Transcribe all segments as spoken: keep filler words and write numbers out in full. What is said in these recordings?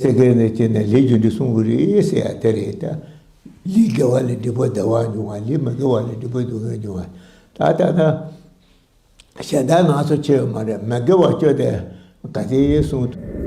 ཟེར་མཁན་ནས་བྱས་ནས་ལས་རྒྱུ་འབྲས་གསུང་གི་རེད་ཟེར་ཡ་དེ་རེད་ད། ལས་དགེ་བ་ལས་སྒྲིབ་པ་བདེ་བ་འབྱུང་བ། ལས་མི་དགེ་བ་ལས་སྒྲིབ་པ་སྡུག་བསྔལ་འབྱུང་བ། ད་ལྟ་ན་གཞན་དག་ང་ཚོ་ཆེ་བ་མ་རེད། མི་དགེ་བ་སྤྱོད་དེ་ག་ཚད་གསུང་།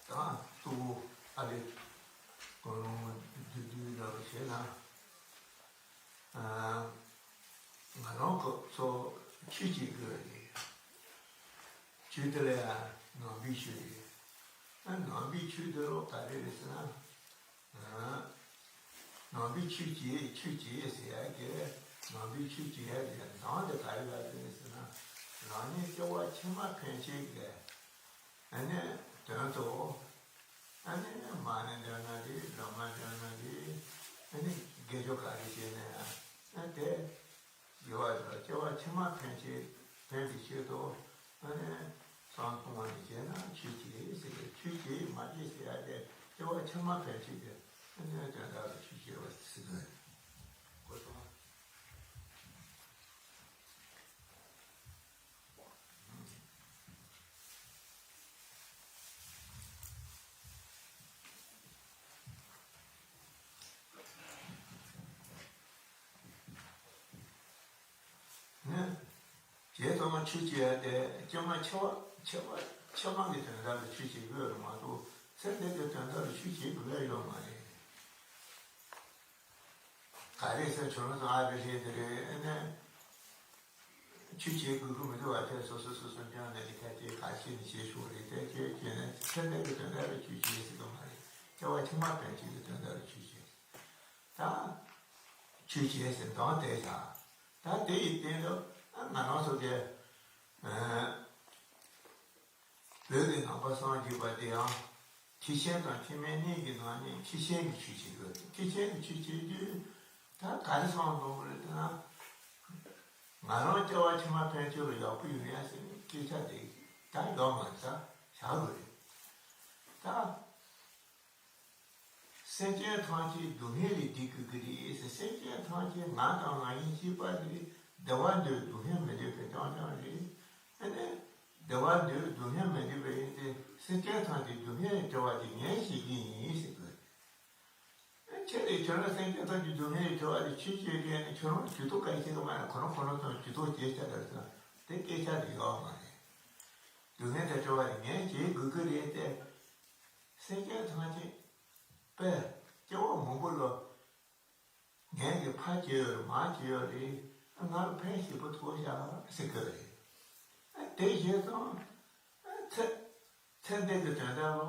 ད་གཙོ་བོ་ཨ་ལས་ཀུན་སློང་བསྡུས་བསྡུས་འདྲ་བོ་བྱས་ན། ཨ། ང་རང་ཚོ་ཆོས་བྱེད་དགོས་རེད། ཆོས་དེ་ལ་ཡང་ནང་པའི་ཆོས་རེད། ཨ། ནང་པའི་ཆོས་དེ་ལོ་ག་རེ་རེད་ཟེར་ན། ཨ། ནང་པའི་ཆོས་བྱེད་ཆོས་བྱེད་ཟེར་ཡ་གི། ནང་པའི་ཆོས་བྱེད་ཡ་གི་ནང་དེ་ག་རེ་ལབ་ཀྱི་རེད་ཟེར་ན། རང་ཉིད་སྐྱེ་བ་ཕྱི་མ་ཕན་ཆད་ཀྱི། ཨ་ནི་དོན་དུ། ཨ་ནི་མ་ཎི་འདོན་ན་རེད། སྒྲོལ་མ་འདོན་ན་རེད། ཨ་ནི་དགེ་སྦྱོར་ག་རེ་བྱས་ན་ཡང་། ཨ། དེ་དགེ་བ་དང་སྐྱེ་བ་ཕྱི་མ་ཕན་ཆད་ཕན་པའི་ཆེད་དུ། ཨ་ནི་བསམ་བཏང་བ་ནི་བྱས་ན་ཆོས་བྱེད་ཟེར་གི། ཆོས་བྱེད་མ་བྱེད་ཟེར་ཡ་དེ་སྐྱེ་བ་ཕྱི་མ་ཕན་ཆད་ཀྱི། ཨ་ནི་དོན་དག་ལ་ཆོས་བྱེད་པ་ཟེར་གི། གོ་སོང་། ནི། བྱས་ཙང་ཆོས་བྱེད་ཡ་དེ་སྐྱེ་མ་ཆེ་བ་ཆེ་བ་ཆེ་མ་གི་དོན་དག་ལ་ཆོས་བྱེད་དགོས་རེད་མ་གཏོགས། ཚེ་འདི་གི་དོན་དག་ལ་ཆོས་བྱེད་དགོས་ཡ་ཡོད་མ་རེད། ག་རེ་ཟེར་ཁྱོད་རང་ཚོ་ཨ་རི་རེད་དེ་རེད། ཨ་ནི་ཆོས་བྱེད་དགོས་ཀྱི་མི་འདུག་བ། དེ་སོ་སོ་སོ་སོ་སྐྱོན་ནས་ཀྱི་ཐད་ཀྱི་ག་ཤེས་ནས་བྱེད་ཤོག་རེད། དེ་ཁྱེད་ཁྱེད་ནས་ཚེ་འདི་གི་དོན་དག་ལ་ཆོས་བྱེད་ཟེར་གི་མ་རེད། སྐྱེ་བ་ཕྱི་མ་ཕན་ཆད་ཀྱི་དོན་དག་ལ་ཆོས་བྱེད། ད་ཆོས་བྱེད་ཟེར་འདོན་དེ་ད། ད་དེ་ཡི་སྟེང་དུ་ང་རང་ཚོ་གི། ཨ། བོད་ཀྱི་ནང་པ་སངས་རྒྱས་པ་དེ་ཡང་ཐེག་ཆེན་དང་ཐེག་དམན་གཉིས་ཀྱི་ནང་ནས་ཐེག་ཆེན་གྱི་ཆོས་བྱེད་དགོས། ཐེག་ཆེན་གྱི་ཆོས་བྱེད་དུས་ད་ག་རེ་བསམ་བློ་གཏོང་དགོས་རེད་ཟེར་ན། ང་རང་སྐྱེ་བ་ཕྱི་མ་ཕན་ཆད་ལ་ཡག་པོ་ཡོང་ཡ་ཟེར་ནས་སྐད་ཆ་དེ་ད་ཡོད་མ་རེད། ད་བཞག་དགོས་རེད། ད། སེམས་ཅན་ཐམས་ཅད་སྡུག་བསྔལ་ལས་སྒྲོལ་དགོས་ཀྱི་རེད་ཟེར། སེམས་ཅན་ཐམས་ཅད་ང་དང་ང་གཉིས་གཅིག་པ་རེད། བདེ་བ་འདོད་སྡུག་བསྔལ་མི་འདོད་པ་རྐྱང་རྐྱང་རེད། ཨ་ནི་བདེ་བ་འདོད་སྡུག་བསྔལ་མི་འདོད་པ་ཡིན་ཏེ། སེམས་ཅན་ཐམས་ཅད་སྡུག་བསྔལ་ལས་སྒྲོལ་བ་དེ་ངས་བྱེད་ཀྱི་ཡིན་ཟེར་དགོས། ཁྱེད་ཀྱིས་ཁྱོད་རང་སེམས་ཅན་ཐམས་ཅད་སྡུག་བསྔལ་ལས་སྒྲོལ་བ་དེ་ཆོས་བྱེད་མཁན་ནི་ཁྱོད་རང་ཇུས་གཏོགས་ག་རེ་བྱེད་ཀྱི་མ་རེད། ཁོ་རང་ཁོ་རང་ཚོ་ཇུས་གཏོགས་བྱེད་བྱ་དགོས་ཟེར་ན་དེ་སྐད་ཆ་དེ་ཡོད་མ་རེད། སྡུག་བསྔལ་དང་བྲལ་བ་དེ་ངས་བྱེད་དགོས་ཀྱི་རེད་དེ། སེམས་ཅན་ཐམས་ཅད་དཔེ་སྐྱེ་བ་མང་པོ་ལ་ངས་ཀྱི་ཕར་བྱས་ཡོད་རེད། མར་བྱས་ཡོད་རེད། ང་ལ་ཕན་ཞེ་པོ་ཐོགས་ཤག་ཟེར་གྱི་རེད། དེ་བྱས་ཙང་ཚེ་ཚེ་འདི་གི་དོན་དག་ལ་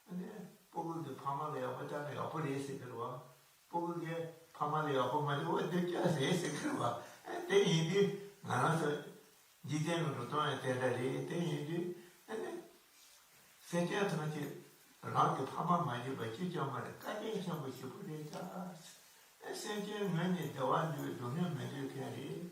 ཨ་ནི་སྤུ་གུ་གི་ཕ་མ་ལ་ཡག་པོ་བལྟས་ན་ཡག་པོ་རེད་ཟེར་གྱི་རེད་བ། སྤུ་གུ་གི་ཕ་མ་ལ་ཡག་པོ་མ་བྱུང་བ་སྡུག་ཅག་ཟེར་ཟེར་གྱི་རེད་བ། དེ་ཡིན་དུས་ང་རང་ཚོ་འཇིག་རྟེན་གྱི་འགྲོ་སྟངས་ཡང་དེ་འདྲ་རེད། དེ་ཡིན་དུས་ཨ་ནི། སེམས་ཅན་ཐམས་ཅད་རང་གི་ཕ་མ་མ་ཡིན་པ་གཅིག་ཀྱང་མ་རེད། བཀའ་དྲིན་ཆེན་པོ་ཞེ་པོ་རེད་ཀྱང་། སེམས་ཅན་ངོས་ནས་བདེ་བ་འདོད་སྡུག་བསྔལ་མི་འདོད་མཁན་རེད།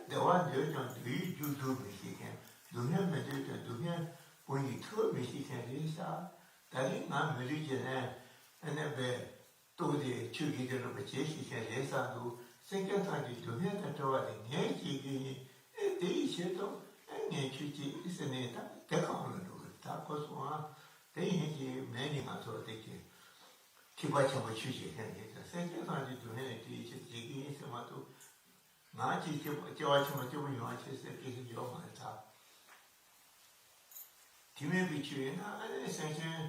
བདེ་བ་འདོད་ཀྱང་བདེ་བའི་རྒྱུ་སྒྲུབ་མི་ཤེས་མཁན། སྡུག་བསྔལ་མི་འདོད་ཀྱང་སྡུག་བསྔལ་སྤོང་བའི་ཐབས་མི་ཤེས་མཁན་རེད་ཤག་ད་རིང་ང་མི་ལུས་ཀྱི་ལན་ཨ་ནི་པའི། རྟོགས་ཏེ་ཆོས་ཀྱི་དོན་རིན་པོ་ཆེ་ཞིག་བཤད་རེད་བསམ་འདུག་སེམས་ཅན་ཐམས་ཅད་སྡུག་བསྔལ་དང་བྲལ་བ་དེ་ངས་བྱེད་ཀྱི་ཡིན། ཨེ་དེ་ཡི་ཆེད་དུ་ཨེ་ངས་ཆོས་བྱེད་ཟེར་ནས་ད་དེ་གང་ལ་འགྲོ་གི་རེད། ད་གོ་སོང་ཨ། དེ་ཡིན་གྱི་མེད་ནི་ང་ཚོར་དེ་གྱི་ཐེག་པ་ཆེན་པོ་ཆོས་བྱེད་མཁན་རེད་ཀྱང་སེམས་ཅན་ཐམས་ཅད་སྡུག་བསྔལ་ལས་སྒྲོལ་བའི་ཆེད་དུ་བྱེད་ཀྱི་ཡིན་ཟེར་མ་གཏོགས། ང་ཅིག་སྐྱེ་བ་སྐྱེ་བ་ཆེན་པོ་སྐྱེ་བོ་ཡོང་བ་ཆེད་ཟེར་སྐད་ཆ་ཡོད་མ་རེད་ད། དེ་མིན་པའི་ཆོས་ཡིན་ན་ཨ་ནི་སེམས་ཅན་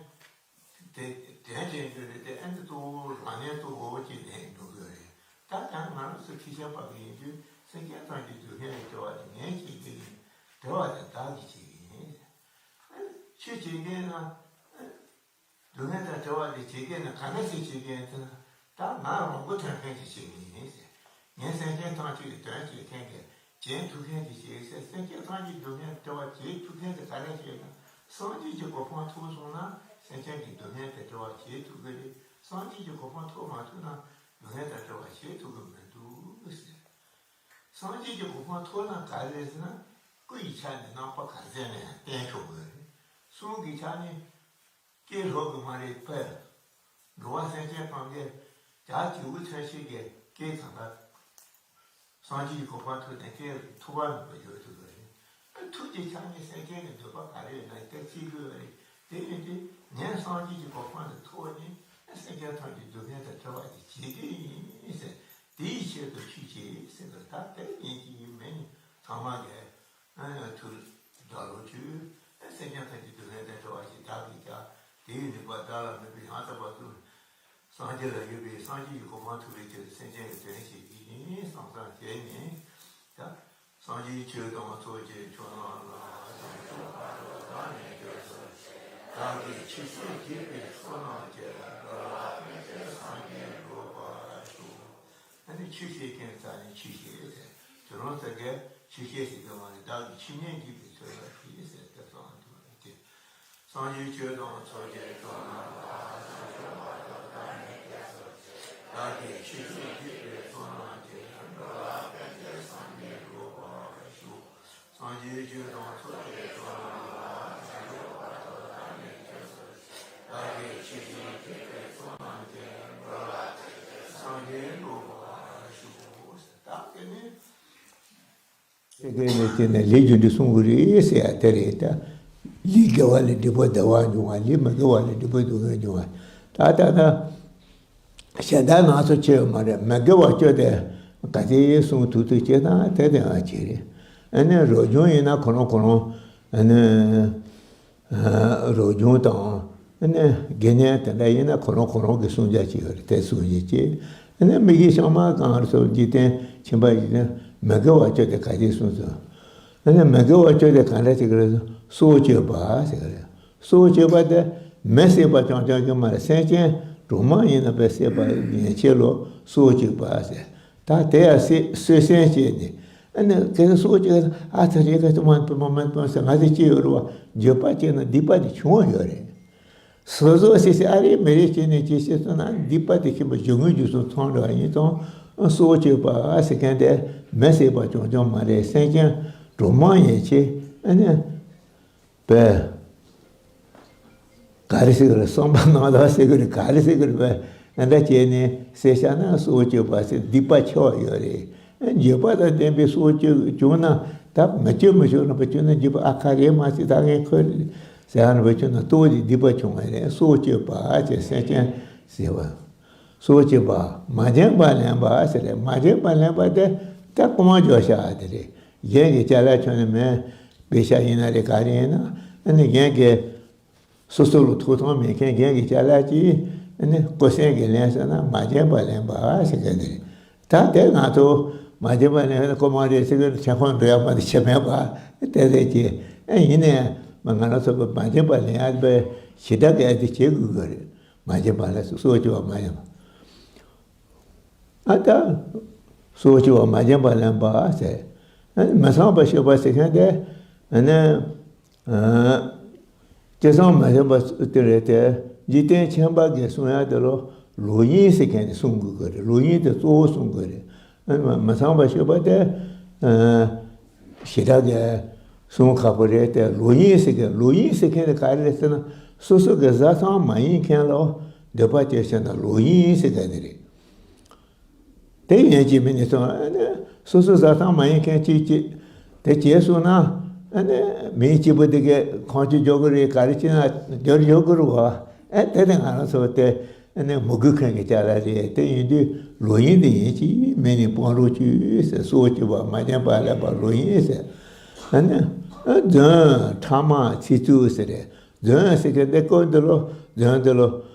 དེ་དྲན་དྲན་རྒྱུ་རེད་དེ། ཨ་ནི་གཙོ་བོ་རང་ཉིད་གཙོ་བོ་ཅིག་ལས་འགྲོ་དགོས་རེད། ད་ཡང་ང་རང་ཚོ་ཁྲིད་བཤད་པ་གི་ཡིན་དུས་སེམས་ཅན་ཐམས་ཅད་སྡུག་བསྔལ་ལས་སྒྲོལ་བ་དེ་ངས་བྱེད་ཀྱི་ཡིན། བྲལ་བ་དེ་བདག་གིས་བྱེད་ཀྱི་ཡིན། ཨ་ནི་ཆོས་བྱེད་མཁན་ན། སྡུག་བསྔལ་དང་བྲལ་བ་དེ་བྱེད་མཁན་ནི་ག་འདྲ་ཞིག་བྱེད་མཁན་ཟེར་ན། ད་ང་རང་མགོ་ཐོན་མཁན་ཞིག་བྱེད་ཀྱི་ཡིན་ཟེར། ངས་སེམས་ཅན་ཐམས་ཅད་ཀྱི་དོན་བྱེད་མཁན་གྱི་བྱེད་ཐུབ་མཁན་ཞིག་བྱེད་ཟེར། སེམས་ཅན་ཐམས་ཅད་སྡུག་བསྔལ་བྲལ་བ་བྱེད་ཐུབ་མཁན་དེ་ག་འདྲ་ཞིག་ཡིན་ན། སངས་རྒྱས་ཀྱི་གོ་འཕང་ཐོབ་སོང་ན་སེམས་ཅན་གྱི་སྡུག་བསྔལ་དེ་བྲལ་བ་བྱེད་ཐུབ་ཀྱི་རེད། སངས་རྒྱས་ཀྱི་གོ་འཕང་ཐོབ་མ་ཐུབ་ན་སྡུག་བསྔལ་དེ་བྲལ་བ་བྱེད་ཐུབ་ཀྱི་མི་འདུག་ཟེར། སངས་རྒྱས་ཀྱི་གོ་འཕང་ཐོབ་ན་ག་རེ་རེད་ཟེར་ན། སྐུ་ཡི་ཆ་ནས་རྣམ་པ་ག་ཚད་ནས་བསྟན་ཆོག་གི་རེད། གསུང་གི་ཆ་ནས། སྐད་ལྷོད་གི་མ་རེད་པས། འགྲོ་བ་སེམས་ཅན་ཐམས་ཅད་བྱ་བྱིའུ་ཚུན་ཆད་ཀྱི་སྐད་གང་ག་སངས་རྒྱས་ཀྱི་གོ་འཕང་ཐོབ་ནས་སྐད་ཐུབ་པ་མེད་པ་ཡོད་ཐུབ་ཀྱི་རེད། ཐུགས་ཀྱི་ཆ་ནས་སེམས་ཅན་གྱི་འདོད་པ་ག་རེ་ཡོད་ན་དེ་ཅིག་དགོས་རེད། དེ་ཡིན་དུས་ངས་སངས་རྒྱས་ཀྱི་གོ་འཕང་དེ་ཐོབ་ནས་སེམས་ཅན་ཐམས་ཅད་སྡུག་བསྔལ་དང་བྲལ་བ་དེ་བྱེད་ཀྱི་ཡིན་ཟེར། དེའི་ཆེད་དུ་ཆོས་བྱེད་ཟེར་གི་ད་དེ་ཡིན་གྱི་ཡིན་མིན་ཚང་མ་གིས། ཨ་ཡང་ཐུགས་དགའ་ལོ་ཆུ། ཨ་སེམས་ཅན་ཐམས་ཀྱི་སྡུག་བསྔལ་དང་བྲལ་བ་ཞིག་བདག་གིས་བྱ། དེའི་ནུས་པ་བདག་ལ་མེད་པས་ཡང་དག་པར་རྫོགས། སངས་རྒྱས་ལ་ཡོད་པའི་སངས་རྒྱས་ཀྱི་གོ་འཕང་ཐོབ་པའི་ཕྱིར་སེམས་ཅན་གྱི་དོན་བྱེད་ཀྱི་ཡིན་བསམ་བསམ་བྱས་ནས། ད་སངས་རྒྱས་ཆོས་དང་ཚོགས་ཀྱི་མཆོག་རྣམས་ལ། བྱང་ཆུབ་བར་དུ་བདག་ནི་སྐྱབས་སུ་མཆི། བདག་གིས་ཆོས་བཤད་བགྱིས་པའི་ཚོགས་རྣམས་ཀྱིས། འགྲོ་ལ་ཕན་ཕྱིར་སངས་རྒྱས་འགྲུབ་པར་ཤོག་ཨ་ནི་ཆོས་བཤད་མཁན་རྩ་ནས་ཆོས་བཤད་ཟེར། དེ་རང་ཚོ་གིས་ཆོས་བཤད་ཟེར་གི་མ་རེད། བདག་གིས་ཆོས་ཉན་བགྱིས་པའི་ཚོགས་ལ་ཞེས་ཟེར་ཏེ་གསུངས་འདུག་སྟེ། སངས་རྒྱས་ཆོས་དང་ཚོགས་ཀྱི་མཆོག་རྣམས་ལ། བྱང་ཆུབ་བར་དུ་བདག་ནི་སྐྱབས་སུ་མཆི། བདག་གིས་ཆོས་བཤད་བགྱིས་པའི་ཚོགས་རྣམས་ཀྱིས། འགྲོ་ལ་ཕན་ཕྱིར་སངས་རྒྱས་འགྲུབ་པར་ཤོག་སངས་རྒྱས་ཆོས་དང་ཚོགས་ཀྱི་མཆོག་རྣམས་ལ། བྱང་ཆུབ་བར་དུ་བདག་ནི་སྐྱབས་སུ་མཆི། བདག་གིས་ཆོས་བཤད་བགྱིས་པའི་ཚོགས་རྣམས་ཀྱིས། འགྲོ་ལ་ཕན་ཕྱིར་སངས་རྒྱས་འགྲུབ་པར་ཤོག་ད་དེ་ནི། དེ་གའི་ནས་དེ་ནས་ལས་རྒྱུ་འབྲས་གསུང་གི་རེད་ཟེར་ཡ་དེ་རེད་ད། ལས་དགེ་བ་ལས་སྒྲིབ་པ་བདེ་བ་འབྱུང་བ། ལས་མི་དགེ་བ་ལས་སྒྲིབ་པ་སྡུག་བསྔལ་འབྱུང་བ། ད་ལྟ་ན། གཞན་དག་སྣ་ཚོགས་ཆེ་བ་མ་རེད། མི་དགེ་བ་བཅུ་དེ་ག་ཚད་གསུང་ཐུབ་ཐུབ་བྱས་ན་དེ་དེ་ང་བྱེད་རེད། ཨ་ནི་རབ་བྱུང་ཡིན་ན་ཁོ་རང་ཁོ་རང་ཨ་ནི་རབ་བྱུང་དང་ཨ་ནི་དགེ་བསྙེན་དེ་འདྲ་ཡིན་ན་ཁོ་རང་ཁོ་རང་གི་གསུང་རྒྱ་ཅིག་ཡོད་རེད། དེ་གསུང་རྒྱ་ཅིག་ཨ་ནི་མི་དགེ་བྱང་མ་གང་རུ་སོགས་འཇིག་རྟེན་ཁྱིམ་པ་ཡིན་ན་མི་དགེ་བ་བཅུ་དེ་ག་ཚད་གསུང་ཐུབ། ཨ་ནི་མི་དགེ་བ་བཅུ་དེ་ག་འདྲ་ཅིག་རེད། སྲོག་གཅོད་པ་ཟེར་གི་རེད། སྲོག་གཅོད་པ་དེ་མི་བསད་པ་རྐྱང་རྐྱང་གི་མ་རེད། སེམས་ཅན་གྲོག་མ་ཡིན་ན་བས་བསད་པ་ཡན་ཆད་ལ་སྲོག་གཅོད་པ་ཟེར། ད་དེ་ཡང་བསད་གསོད་སེམས་བསྐྱེད་ནས། ཨ་ནི་གལ་སྲོག་གཅོད་ཨ་ཚ་རེ་ག་ཚོད་མ་ཕན་མ་མ་ཕན་ཟེར་ང་ཚོས་སྐྱེ་ཡོད་རེད་བ། འགྱོད་པ་སྐྱེས་ན་སྡིག་པ་དེ་ཆུང་བ་ཡོད་རེད། སོ་སོ་སེ་སེ་ཨ་རེ་མི་རེ་བྱས་ནས་ཅི་བྱེད་སོང་ན་སྡིག་པ་དེ་ཁྱིམ་པ་རྒྱུ་དངོས་རྒྱུ་སོང་ཚང་འདྲ་བ་ཡིན་ཙང་། སྲོག་གཅོད་པ་ཟེར་མཁན་དེ་མི་བསད་པ་རྐྱང་རྐྱང་མ་རེད། སེམས་ཅན་གྲོག་མ་ཡན་ཆད་ཨ་ནི། པས། ག་རེ་ཟེར་གི་རེད། བསམ་པ་ནང་ལ་ཟེར་གི་རེད། ག་རེ་ཟེར་གི་རེད་པས། ཨ་འདྲ་བྱས་ནས་བསད་བཞག་ན་སྲོག་གཅོད་པ་ཟེར་སྡིག་པ་ཆེ་བ་ཡོད་རེད། འགྱོད་པ་དང་ལྡན་པའི་སྲོག་གཅོད་བྱུང་ན་ད་མི་གཅོད་མི་ཆོག་རིན་པོ་ཆེ་ན་འགྱོད་པ་ཨ་ཁ་རེ་མ་ཟེར་ད་ངས་ཁོ་ཟེར་ཡ་རིན་པོ་ཆེ་ན་ལྟོ་ཡི་སྡིག་པ་ཆུང་བ་རེད། སྲོག་གཅོད་པ་ཅེས་སེམས་ཅན་ཟེར་བ། སོ་སྐྱེ་བ་མ་བྱན་པ་ལེན་པ་ཟེར་རེད། མ་བྱན་པ་ལེན་པ་དེ་ད་རྐུ་མ་འཇོག་བྱ་དེ་རེད། གཞན་གྱི་ཅ་ལག་ཁྱོན་ནས་མེད། པེ་ཤ་ཡིན་ན་རེད། ག་རེ་ཡིན་ན་ཨ་ནི་གཞན་གྱི་སོ་སོ་ལ་ཐོབ་ཐང་མེད་མཁན་གཞན་གྱི་ཅ་ལག་ཅིག་ཨ་ནི་རྐུ་སེམས་ཀྱིས་ལེན་ཟེར་ན་མ་བྱན་པ་ལེན་པ་ཟེར་མཁན་དེ་རེད། ད་དེ་ང་ཚོ་མ་བྱན་པ་ལེན་ན་རྐུ་མ་རེད་ཟེར་གི་ཁྱབ་ཁོངས་འགྲོ་ཡག་པ་དེ་བྱེད་མེད་པ་དེ་རེད་ཀྱི། ཨ་ཡིན་ནའི་ང་རང་ཚོ་གི་མ་བྱན་པ་ལེན་ཡག་པའི་ཞེ་དྲག་གི་ཨ་དེ་བྱེད་དགོས་ཀྱི་རེད། མ་བྱན་པ་ལ་སོ་སོ་སྐྱེ་བ་མ་ཡིན་པ། ཨ་ད་སོ་སྐྱེ་བ་མ་བྱན་པ་ལེན་པ་ཟེར། ཨ་ནི་མི་ཚངས་པར་སྤྱོད་པ་ཟེར་མཁན་དེ་ཨ་ནི་ཨ་ཅི་བསམ་མ་བྱན་པ་དེ་རེད་དེ། འཇིག་རྟེན་ཁྱིམ་པ་གིས་གསུང་ཡག་དེ་ལོ་ལོག་གཡེམ་ཟེར་མཁན་དེ་གསུང་དགོས་ཀྱི་རེད། ལོག་གཡེམ་དེ་གཙོ་བོ་གསུང་དགོས་རེད། ཨ་ནི་མ་མི་ཚངས་པར་སྤྱོད་པ་དེ་ཨ་ཞེ་དྲག་གི་གསུང་ཁག་པོ་རེད་དེ། ལོག་གཡེམ་ཟེར་མཁན་ལོག་གཡེམ་ཟེར་མཁན་དེ་ག་རེ་རེད་ཟེར་ན། སོ་སོ་གི་བཟའ་ཚང་མ་ཡིན་མཁན་ལ་འདོད་པ་སྐྱེ་བྱས་ན་ལོག་གཡེམ་ཟེར་མཁན་དེ་རེད། དེ་ཡིན་གཅིག་མིན་གཉིས་སོང་ཨ་ནི་སོ་སོ་བཟའ་ཚང་མ་ཡིན་མཁན་གཅིག་གཅིག་དེ་བྱས་སོང་ན། ཨ་ནི་མི་གཅིག་པོ་དེ་གས་ཁོང་ཁྲོ་རྒྱག་གི་རེད། ག་རེ་བྱས་ན་འདོད་རྒྱག་གི་རེད་བ། ཨ་དེ་དེ་ང་རང་ཚོ་དེ་ཨ་ནི་མི་དགོས་མཁན་གྱི་ཅ་ལག་རེད། དེ་ཡིན་དུས་ལོག་གཡེམ་དེ་ཡིན་གཅིག་མིན་གཉིས་སྤང་རོགས་བྱོས་ཟེར། སོ་སྐྱེ་བ་མ་བྱན་པ་ལེན་པ་ལོག་གཡེམ་ཟེར། ཨ་ནི་ཨ་རྫུན་ཕྲ་མ་ཚིག་རྩུབ་ཟེར་རེད། རྫུན་ཟེར་མཁན་དེ་སྐབས་འདི་ལོ་རྫུན་འདི་ལོ།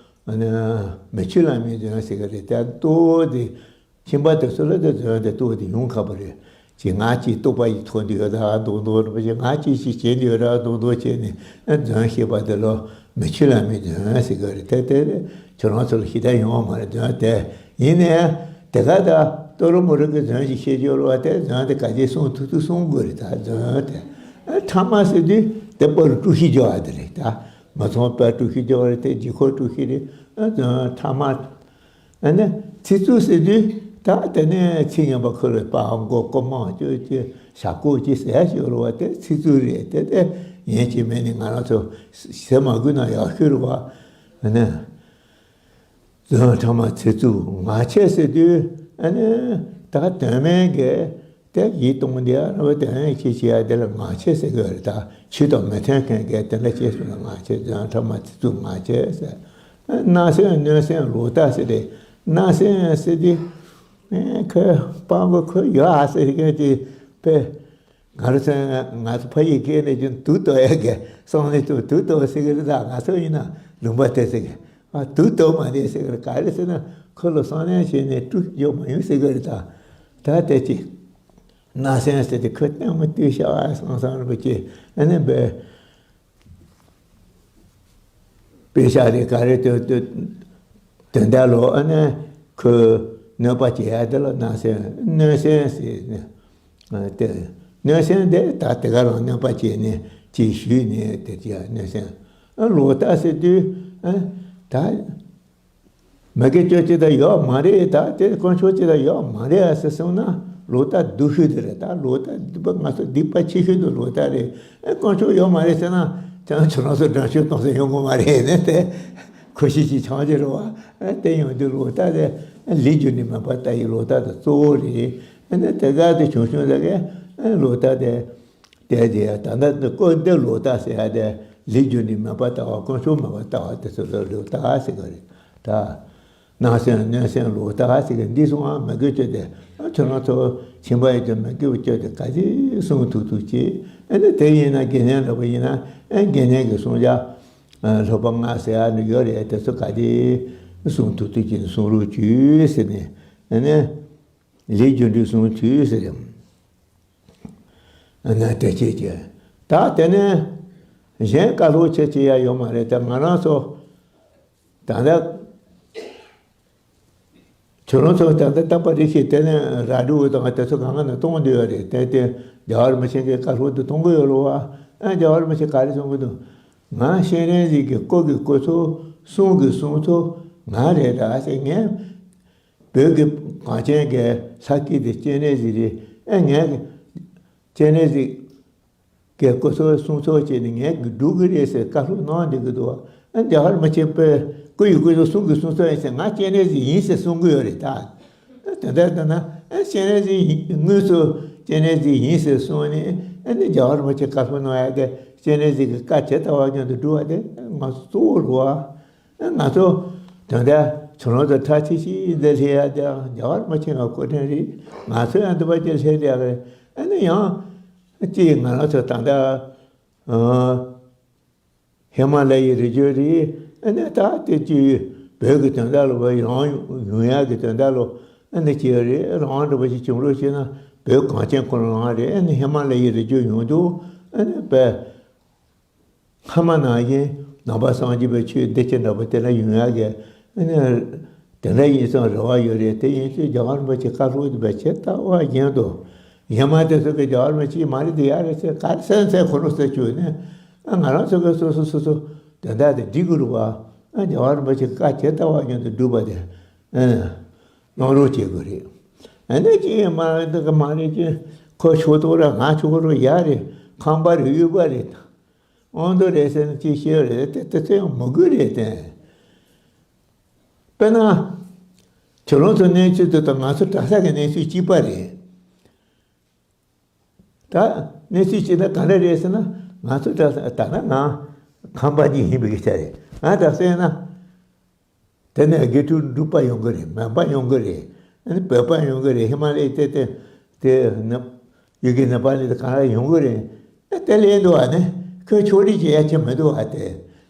ཨ་ནི་མི་ཆོས་བླ་མའི་རྫུན་ཟེར་གི་རེད། དེ་ལྟོ་དེ་ཁྱིམ་པ་དེ་ཚོ་ལ་དེ་རྫུན་དེ་ལྟོ་དེ་ཡོང་ཁ་པོ་རེད། ཅིག་ང་ཅིག་ལྟོགས་པ་ཡིས་ཐོག་འདི་ཡོད་ད་མདོག་མདོག་རེད་པ། ཅིག་ང་ཅིག་ཅིག་བྱེད་འདི་ཡོད་ད་མདོག་མདོག་བྱས་ནས་ཨ་རྫུན་བཤད་པ་དེ་ལོ་མི་ཆོས་བླ་མའི་རྫུན་ཟེར་གི་རེད། དེ་དེ་ཁྱོད་རང་ཚོ་ལ་ཞེ་དྲག་ཡོང་བ་མ་རེད། རྫུན་དེ་ཡིན་ནའི་དེ་ག་ད་ལྟོ་རུ་མོ་རུ་གི་རྫུན་ཞིག་བཤད་རྒྱུ་རེད་བ། དེ་རྫུན་དེ་ག་ཅིག་གསུང་ཐུབ་ཐུབ་གསུང་དགོས་རེད། ད་རྫུན་དེ་ཨ་ཕྲ་མ་ཟེར་དུས་དེ་པར་དཀྲུག་ཤིང་རྒྱག་པ་དེ་རེད་ད། མ་ཚང་པ་དཀྲུག་ཤིང་རྒྱག་པ་རེད་དེ། ལྗིད་ཁོག་དཀྲུག་ཤིང་རེད། ཨ་ཚང་ཕྲ་མ། ཨ་ནི་ཚིག་རྩུབ་ཟེར་དུས་ད་དེ་ནས་ཚིག་ངན་པ་ཁོ་ལ་སྤྲང་པོ་རྐུ་མ་སྤྱོད་ཀྱི་ཞབས་ཁུག་ཅིག་ཟེར་ཞིག་ཡོད་རེད་བ། དེ་ཚིག་རྩུབ་རེད་དེ། དེ་ཡིན་གཅིག་མིན་གཉིས་ང་རང་ཚོ་ཟེར་མ་དགོས་ན་ཡག་ཤོས་རེད་བ། ཨ་ནི། རྫུན་ཕྲ་མ་ཚིག་རྩུབ་ངག་འཁྱལ་ཟེར་དུས་ཨ་ནི་ད་དོན་མེད་ཀྱི་དེ་ཡིད་གཏོང་དེ་ཨ་ནི་དོན་ཡིད་ཆེས་བྱེད་ཡ་དེ་ལ་ངག་འཁྱལ་ཟེར་གི་རེད། ད་ཆོས་དང་མི་མཐུན་མཁན་གྱི་དེ་འདྲ་བྱས་སོང་ན་ངག་འཁྱལ། རྫུན་ཕྲ་མ་ཚིག་རྩུབ་ངག་འཁྱལ་ཟེར། སྣང་སེམས་གནོད་སེམས་ལོག་ལྟ་ཟེར་ཏེ། སྣང་སེམས་ཟེར་དུས་ཁོས་སྤྲང་པོ་ཁོ་ཡོད་ཨ་ཟེར་མཁན་གྱི་དཔེ། ང་རང་ཚོ་ང་ཚོ་ཕ་ཡི་སྐད་ནས་ཀྱང་དུག་གཏོར་ཡ་གི་བསམ་བློ་ཅིག་དུག་གཏོར་ཟེར་གི་རེད། ད་ང་ཚོ་ཡིན་ན་ལུང་པ་དེ་ཟེར་གི། ཨ་དུག་གཏོར་མ་རེད་ཟེར་གི་རེད། ག་རེ་ཟེར་ན་ཁོ་ལ་བསམ་གནས་བྱས་ནས་དཀྲུག་རྒྱག་མ་ཡོང་ཟེར་གི་རེད། ད་ད་དེ་ཅི་སྣང་སེམས་ཟེར་དེ་ཁོ་ལྟད་མོ་ལྟོས་བྱ་བ་སང་སང་རེད་པ་ཅི། ཨ་ནི་བས། དཔེ་ཆ་རེ་ག་རེ་དོན་དོན་དོན་དག་ལོ་ཨ་ནི་ཁོས་གནོད་པ་བྱེད་ཡ་དེ་ལ་སྣང་སེམས་གནོད་སེམས་ཟེར་ནས་ཨ་དེ་གནོད་སེམས་དེ་ད་དེ་ག་རང་གནོད་པ་བྱས་ནས་ཅིག་ཞུས་ནས་དེ་ཅི་གནོད་སེམས། ཨ་ལོག་ལྟ་ཟེར་དུས་ཨ་ད། མི་དགེ་བཅུ་ཅི་ད་ཡོད་མ་རེད། ད་དེ་དཀོན་མཆོག་ཅི་ད་ཡོད་མ་རེད་ཨ་ཟེར་སོང་ན་ལོག་ལྟ་སྡུག་ཤོས་དེ་རེད། ད་ལོག་ལྟ་སྡིག་པ་ང་ཚོ་སྡིག་པ་ཆེ་ཤོས་དེ་ལོག་ལྟ་རེད། ཨེ་དཀོན་མཆོག་ཡོད་མ་རེད་ཟེར་ན་ད་ཁྱོད་རང་ཚོ་དགྲ་ཤོད་གཏོང་ས་ཡོང་གི་མ་རེད་ནས་དེ་ཁོ་ཤེས་ཀྱི་ཆང་ཅི་རེད་བ། ཨེ་དེ་ཡོང་དུས་ལོག་ལྟ་དེ་ལས་རྒྱུ་ནི་མེད་པ་ལྟ་ཡི་ལོག་ལྟ་དེ་གཙོ་བོ་རེད། ཨེ་ནས་དེ་ག་དེ་བྱུང་བྱུང་ད་གས་ཨེ་ལོག་ལྟ་དེ། དེ་དེ་ད་ལྟ་འདི་སྐོར་འདི་ལོག་ལྟ་ཟེར་ཡ་དེ་ལས་རྒྱུ་ནི་མེད་པ་ལྟ་བ་དཀོན་མཆོག་མེད་པ་ལྟ་བ་དེ་ཚོ་ལ་ལོག་ལྟ་ཟེར་གི་རེད་ད། སྣང་སེམས་གནོད་སེམས་ལོག་ལྟ་ཟེར་གི་འདི་སོང་ཨ་མི་དགེ་བཅུ་དེ་ཁྱོད་རང་ཚོ་ཁྱིམ་པ་ཡི་དེ་མི་དགེ་བཅུ་དེ་ག་ཅི་གསུང་ཐུབ་ཐུབ་ཅིག་ཨ་ནི་དེ་ཡིན་ན་དགེ་བསྙེན་འདྲ་པོ་ཡིན་ན་ཨ་དགེ་བསྙེན་གྱི་གསུང་བྱ་སློབ་པ་ལྔ་ཟེར་ཡ་ནི་ཡོད་རེད། དེ་ཚོ་ག་ཅི་གསུང་ཐུབ་ཐུབ་ཅིག་གསུང་རོགས་བྱོས་ཟེར་ནས་ཨ་ནི་ལས་རྒྱུ་འབྲས་གསུང་ཐུབ་ཟེར་ཡང་། ཨ་ནི་དེ་བྱས་ཀྱི། ད་དེ་ནས་གཞན་བཀའ་སློབ་བྱེད་ཀྱི་ཡ་ཡོད་མ་རེད། ད་ང་རང་ཚོ་ད་ལྟ་ཁྱོད་རང་ཚོ་ད་ལྟ་བསྟན་པ་རེ་ཞིག་དེ་ནས་ར་སྒྲུག་དང་དེ་ཚོ་གང་ག་ནས་གཏོང་འདོད་ཡོད་རེད། དེ་དེ་རྒྱལ་བ་རིན་པོ་ཆེ་གི་བཀའ་སློབ་དེ་གཏོང་གི་ཡོད་རེད་བ། ཨ་རྒྱལ་བ་རིན་པོ་ཆེ་ག་རེ་གསུང་གི་འདུག་ང་སྤྱན་རས་གཟིགས་ཀྱི་སྐུ་གི་སྐུ་ཚོ་གསུང་གི་གསུང་ཚོ་ང་རེད་ད་ཟེར། ངས་བོད་ཀྱི་གངས་ཅན་གྱི་ས་སྐྱིད་དེ་སྤྱན་རས་གཟིགས་རེད། ཨེ་ངས་སྤྱན་རས་གཟིགས་ཀྱི་སྐུ་ཚོགས་གསུང་ཚོགས་བྱས་ནས་ངས་སྒྲུབ་ཀྱི་རེད་ཟེར་བཀའ་སློབ་གནང་བསྡད་ཀྱི་འདུག་ཨ་རྒྱ་གར་མི་ཆེན་པོས་སྐུ་ཡི་སྐུ་ཚོགས་གསུང་གི་གསུང་ཚོགས་ཡིན་ཟེར། ང་སྤྱན་རས་གཟིགས་ཡིན་ཟེར་གསུང་གི་ཡོད་རེད་ད། དེ་འདྲ་ལྟ་ན་ཨ་སྤྱན་རས་གཟིགས་ཡིན་དངོས་སུ་སྤྱན་རས་གཟིགས་ཡིན་ཟེར་གསུངས་ནས་ཨ་ནི་རྒྱ་གར་མི་ཆེན་བཀའ་སློབ་གནང་ཡ་དེ་སྤྱན་རས་གཟིགས་ཀྱི་བཀའ་ཇི་ལྟ་བ་བཞིན་དུ་སྒྲུབ་པ་དེ་ང་ཚོ་གཙོ་བོ་རེད་བ། ང་ཚོ་དོན་དག་ ཁྱོད་རང་ཚོ་ཁྲ་ཆིལ་ཆིལ་འདི་སླེབས་ཡ་ཀྱང་རྒྱལ་བ་རིན་པོ་ཆེ་ང་སྐུ་དྲིན་རེད། ང་ཚོ་ཡང་འདི་པ་ཅིག་སླེབས་ཡ་རེད། ཨ་ནི་ཡང་ཅིག་ང་རང་ཚོ་ད་ལྟ་ཨ་ཧི་མ་ལ་ཡའི་རི་རྒྱུད་རེད། ཨ་ནི་ད་དེ་ཅིག་བོད་ཀྱི་དོན་དག་ལ་བོད་རང་ཡོང་ཡག་གི་དོན་དག་ལ་ཨ་ནི་ཅིག་རེད། རང་འདྲ་པོ་ཞིག་བྱུང་རོགས་བྱས་ན་བོད་གངས་ཅན་ཁོ་རང་རང་རེད། ཨ་ནི་ཧི་མ་ལ་ཡའི་རི་རྒྱུད་ཡོང་དུས་ཨ་ནི་བོད་སྔ་མ་ནང་བཞིན་ནང་པ་སངས་རྒྱས་པའི་ཆོས་བདེ་སྐྱིད་འདྲ་པོ་དེ་འདྲ་ཡོང་ཡག་གི་ཨ་ནི་དེ་འདྲ་ཡིན་ཙང་རེ་བ་ཡོད་རེད། དེ་ཡིན་ཚེ་རྒྱལ་བ་རིན་པོ་ཆེ་བཀའ་སློབ་དེ་བས་ཇི་ལྟ་བ་བཞིན་དུ་ཡ་མ་དེ་ཚོ་གི་རྒྱལ་བ་རིན་པོ་ཆེ་མ་རེད་དེ་ཡ་རེད་ཟེར་ག་རེ་སེམས་ཚེ་ཁོ་རང་ཟེར་བཅུག་ནས་ཨ་ང་རང་ཚོ་གི་སོ་སོ་སོ་སོ་དོན་དག་དེ་འགྲིག་དགོས་རེད་བ། ཨ་རྒྱལ་བ་རིན་པོ་ཆེ་བཀའ་ཇི་ལྟ་བ་བཞིན་དུ་སྒྲུབ་པ་དེ་ཨ་གནང་རོགས་བྱེད་དགོས་རེད། ཨ་ནི་ཅི་ཡིན་མ་རེད་འདི་གི་མ་རེད་ཅི། ཁོ་ཆོག་ཐོག་ར་ང་ཆོག་རོ་ཡ་རེད། ཁང་པ་རེད། ཡུལ་པ་རེད། ཨོང་དོ་རེད་ཟེར་ན་ཅི་ཤེས་རེད། དེ་དེ་ཚོ་ཡང་མི་དགོས་རེད་དེ། དཔེར་ན། ཁྱོད་རང་ཚོ་གནས་ཚུལ་དེ་དང་ང་ཚོ་གྲྭ་ས་གི་གནས་ཚུལ་གཅིག་པ་རེད། ད་གནས་ཚུལ་གཅིག་ན་ག་འདྲ་རེད་ཟེར་ན་ང་ཚོ་གྲྭ་ས་ད་ན་ང་ཁམས་པ་གཅིག་ཡིན་པའི་སྐད་ཆ་རེད། ང་གྲྭ་ས་ཡིན་ན། དེ་ནས་དགེ་ཕྲུག་འབྲུག་པ་ཡོང་གི་རེད། མོན་པ་ཡོང་གི་རེད། ཨ་ནི་བོད་པ་ཡོང་གི་རེད། ཧི་མ་ལ་ཡའི་དེ་དེ་དེ་ནི་ཡུལ་གྱི་ནི་པ་ལི་དེ་གང་ལ་ཡོང་གི་རེད། ཨ་དེ་ལས་འདུག་བ་ནི་ཁོས་ཕྱོགས་རིས་བྱེད་ཡ་ཆེ་མི་འདུག་བ་དེ།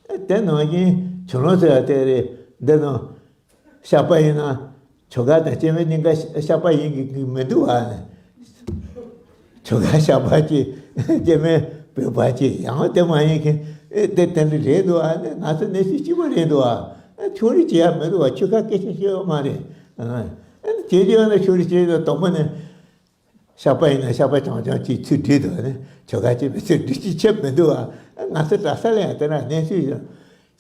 ཨ་དེ་ནང་བཞིན་ཁྱོད་རང་ཚོ་ཡ་དེ་རེད། འདི་ནང་ཤ་པ་ཡིན་ན་ཁྱོ་ག་དང་སྐྱེ་དམན་གཉིས་ཀ་ཤ་པ་ཡིན་གི་མི་འདུག་བ་ནི། ཁྱོ་ག་ཤ་པ་ཅིག་སྐྱེ་དམན་བོད་པ་ཅིག་ཡང་དེ་མ་ཡིན་མཁན་ཨེ་དེ་དེ་འདྲ་རེད་འདུག་ཨ་ནི་ང་ཚོ་གནས་ཚུལ་གཅིག་པ་རེད་འདུག་ཨ། ཨ་ཕྱོགས་རིས་བྱེད་ཡ་མི་འདུག་ཨ། ཆོལ་ཁ་སྐད་ཆ་བཤད་ཡོད་མ་རེད། ཨ་ཨ་ནི་བྱེད་རྒྱུ་ཡོད་ན་ཕྱོགས་རིས་བྱེད་ཡོད་དང་དང་པོ་ནས་ཤ་པ་ཡིན་ན་ཤ་པ་རྐྱང་རྐྱང་ཅིག་ཚུར་སྒྲིལ་འདུག་ཨ་ནི་ཆོལ་ཁ་ཅིག་མི་ཚུར་སྒྲིལ་ཅིག་ཆེ་མི་འདུག་ཨ། ཨ་ང་ཚོ་གྲྭ་ས་ལ་ཡང་དེ་འདྲ་གནས་ཚུལ་ཡོད།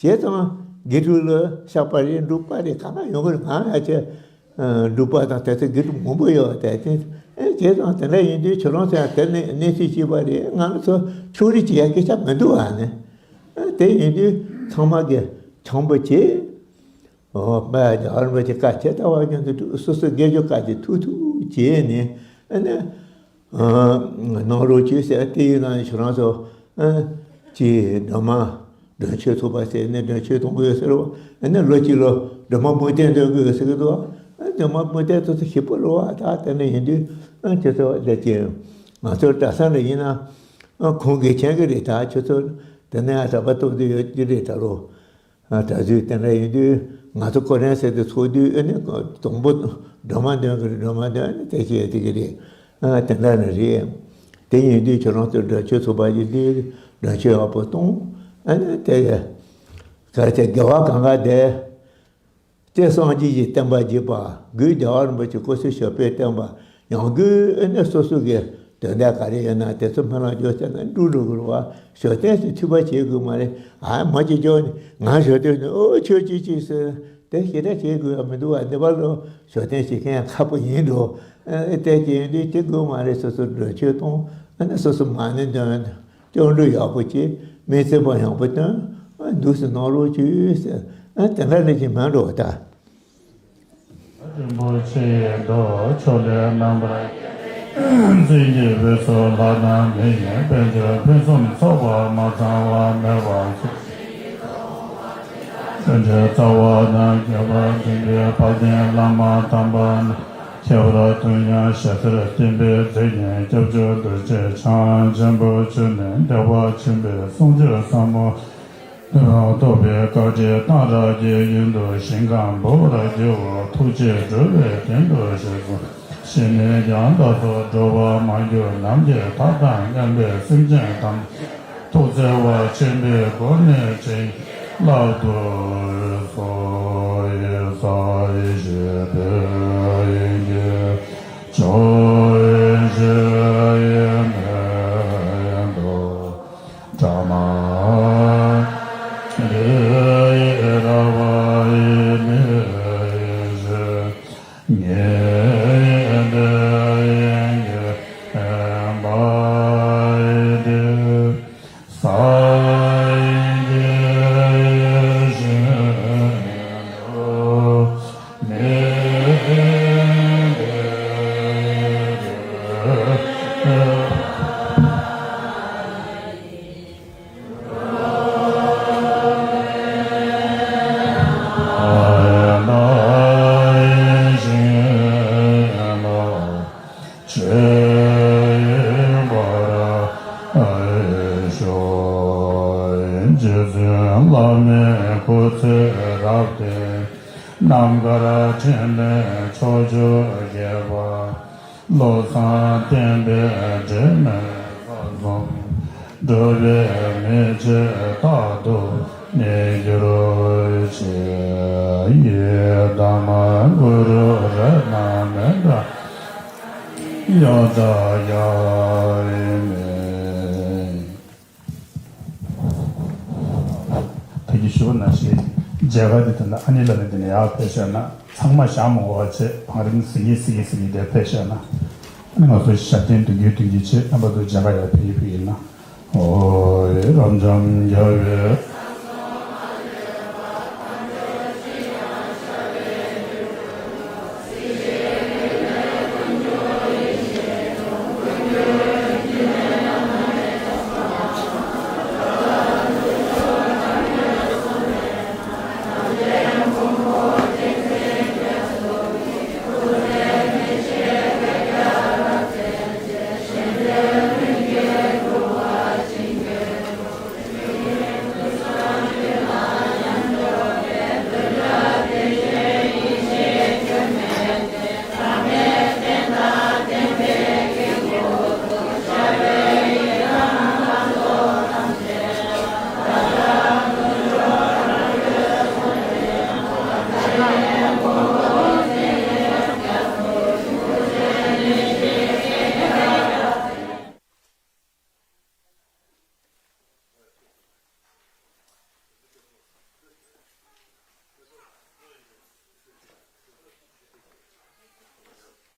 བྱས་ཙང་དགེ་ཕྲུག་ལ་ཤ་པ་རེད། འབྲུག་པ་རེད། གང་ན་ཡོང་གི་རེད། ང་ཡ་ཆེ་འབྲུག་པ་དང་དེ་ཚོ་དགེ་ཕྲུག་མང་པོ་ཡོད་པ་དེ་དེ་བྱས་ཙང་དེ་འདྲ་ཡིན་དུས་ཁྱོད་རང་ཚོ་ཡང་དེ་ནས་གནས་ཚུལ་སྐྱིད་པ་རེད། ང་ཚོ་ཕྱོགས་རིས་བྱེད་ཡ་སྐད་ཆ་མི་འདུག་ཨ་ནི། དེ་ཡིན་དུས་ཚང་མ་གི་འཆམ་པོ་བྱེད། ཨོ་པ་ཡ་ཨ་རམ་པ་ཅིག་བཀའ་ཇི་ལྟ་བ་བཞིན་དུ་སོ་སོ་དགེ་སྦྱོར་བཀའ་ཅིག་ཐུག་ཐུག་བྱས་ནས་ཨ་ནི། གནང་རོགས་བྱོས་ཟེར། དེ་ཡིན་ན་ཁྱོད་རང་ཚོ་ཨ་ཅིག་སྒྲོལ་མ་སྒྲོལ་མཆོད་ཚོགས་པ་ཟེར་ནས་སྒྲོལ་མཆོད་གཏོང་གི་ཡོད་ཟེར་བ། ཨ་ནི་ལོ་གཅིག་ལོ་སྒྲོལ་མ་མུ་སྟེགས་འདོན་གི་ཡོད་ཟེར་གི་འདུག་ཨ་སྒྲོལ་མ་མུ་སྟེགས་ཚོ་ཚོ་ཞིབ་པོ་རེད་བ། ད་དེ་འདྲ་ཡིན་དུས་ཨ་ཁྱོད་ཚོ་ལས་ཀྱི་ང་ཚོ་གྲྭ་ས་འདྲ་ཡིན་ན་ཨ་ཁོང་གིས་མཁྱེན་གི་རེད། ད་ཁྱོད་ཚོ་དེ་ནས་གྲྭ་པ་གཏོགས་དུས་ཡོད་ཀྱི་རེད་ད་རོ། ད་གཟོད་དེ་འདྲ་ཡིན་དུས་ང་ཚོ་ཁོ་རང་ཟེར་དུས་ཚོགས་དུས་ཨ་ནི་དང་པོ་སྒྲོལ་མ་འདོན་གི་རེད། སྒྲོལ་མ་འདོན་ཨ་ནི་དེ་བྱས་དེ་གི་རེད། ཨ་དེ་འདྲ་ནི་རེད། དེ་ཡིན་དུས་ཁྱོད་རང་ཚོ་སྒྲོལ་མཆོད་ཚོགས་པ་ཡིན་དུས་སྒྲོལ་མཆོད་ཡག་པོ་གཏོང་། ཨ་ནི་དེ་ག་རེ་བྱས་དགེ་བ་གང་ག་དེ་སྤྱིར་སངས་རྒྱས་ཀྱི་བསྟན་པ་རྒྱས་པ། སྒོས་རྒྱལ་བ་རིན་པོ་ཆེ་སྐུ་ཚེ་ཞབས་པད་བརྟན་པ། ཡང་སྒོས་ཨ་ནི་སོ་སོ་གི་དོན་དག་ག་རེ་ཡོད་ན་དེ་ཚོ་སྨོན་ལམ་རྒྱག་ཚར་ན་འགྲུབ་འགྲོ་གི་རེད་བ། ཞབས་བརྟན་ཞིག་མཐུན་པ་བྱེད་དགོས་མ་རེད། ཨ་མ་གཅིག་ཀྱང་ང་ཞབས་བརྟན་ནི་ཨོ་ཁྱོད་གཅིག་གཅིག་ཟེར་དེ་ཞེ་དྲག་བྱེད་དགོས་ཡ་མི་འདུག་བ། འདི་བར་ལོ་ཞབས་བརྟན་བྱེད་མཁན་ཡང་ཁག་པོ་ཡིན་འགྲོ། ཨ་དེ་བྱེད་ཡོང་དུས་དེ་དགོས་མ་རེད། སོ་སོ་སྒྲོལ་མཆོད་གཏོང་། ཨ་ནི་སོ་སོ་མ་ཎི་འདོན། སྐྱབས་འགྲོ་ཡག་པོ་བྱེད། སྨོན་ཚིག་པོ་ཡག་པོ་བཏོན། ཨ་འདུག་སེ་གནང་རོགས་བྱོས་ཟེར། ཨ་དེ་འདྲ་ལས་ཀྱི་མིན་འགྲོ་ད། རིན་པོ་ཆེ་ཡི་མདོ་ཕྱོགས་ལས་རྣམ་པར་རྒྱལ་བའི་མཚན་གྱི་འོད་ཟེར་ལྷ་དང་མི་ཡི་དཔལ་འབྱོར་ཕུན་སུམ་ཚོགས་པ་མ་ཚང་བ་མེད་པར་མཆོག་ཐུན་བྲལ་རྩ་བ་དང་རྒྱས་པར་འཛིན་པའི་དཔལ་ལྡན་བླ་མ་དམ་པ་རྣམས་ཁྱད་པར་དུ་མཉམ་ཞེ་སར་བསྟན་པའི་མཛད་ཉིད་སྐྱབས་བཅོལ་རྡོ་རྗེ་འཆང་ཆེན་པོ་མཆོག་ནས་བདེ་བ་ཆེན་པོའི་གསུང་ཆོས་ཟབ་མོ་རྟོགས་པའི་བཀའ་དྲིན་གཏང་རག་གི་ཡུལ་དུ་ཞིང་ཁམས་འབུལ་བར་བགྱིའོ། ཐུགས་རྗེས་འགྲོ་བའི་དོན་དུ་གཤེགས་སོ། ཞིང་ནས་ཀྱང་བདག་སོགས་འགྲོ་བ་མ་གྱུར་ནམ་མཁའི་མཐའ་དང་མཉམ་པའི་སེམས་ཅན་ཐམས་ཅད་ཐུགས་བརྩེ་བ་ཆེན་པོའི་སྒོ་ནས་བྱིན་གྱིས་བརླབ་ཏུ་གསོལ། ཡེ་ས་ཡེ་ཤེས་པའི་དབྱིངས་ཀྱི་ཕྱོགས་བཞི་ཡི་མེ་ཏོག་ཕྲ་མ་ཡི་ར་བ་ཡི་མེ་བཞི་ཉེ་འབྲེལ་ཡན་གྱི་བ་ཡི་དེ། ས་ཡི་གེ་བཞིན་དུ་མེ་ རྣམ་དཀར་ཕྲིན་ལས་ཕྱོགས་བཅུར་རྒྱས་པ། བློ་བཟང་བསྟན་པའི་སྒྲོན་མེ་ས་གསུམ་འགྲུབ་པའི་མི་ཆོས་རྟག་ཏུ་གནས་གྱུར་ཅིག་ཡི་དམ་གུ་རུ་རཏྣ་མི་འདྲ་ཡང་དག་ཡང་མེད། ད་གིན་ཞུས་པ་ནང་བཞིན་མཇལ་ཁ་འདི་དེ་ནས་ཨ་ནེ་ལགས་ནས་འདི་ནས་ཡར་ཕེབས་ཤག་ན་ཚང་མ་བཞག་མ་དགོས་པ་བྱས་བང་རིམ་ཟིན་གྱིན་ཟིན་གྱིན་ཟིན་གྱིན་དེ་ཕེབས་ཤག་ན། ཨ་ནི་ང་ཚོ་ཞབས་བརྟན་མདུན་སྐྱོད་མདུན་སྐྱོད་བྱས་རྣམ་པ་ཚོ་མཇལ་ཁ་ཡར་ཕེབས་ཕེབས་ཡིན་ན། ཨོ་ཡེ་རབ་འབྱམས་རྒྱལ་བའི།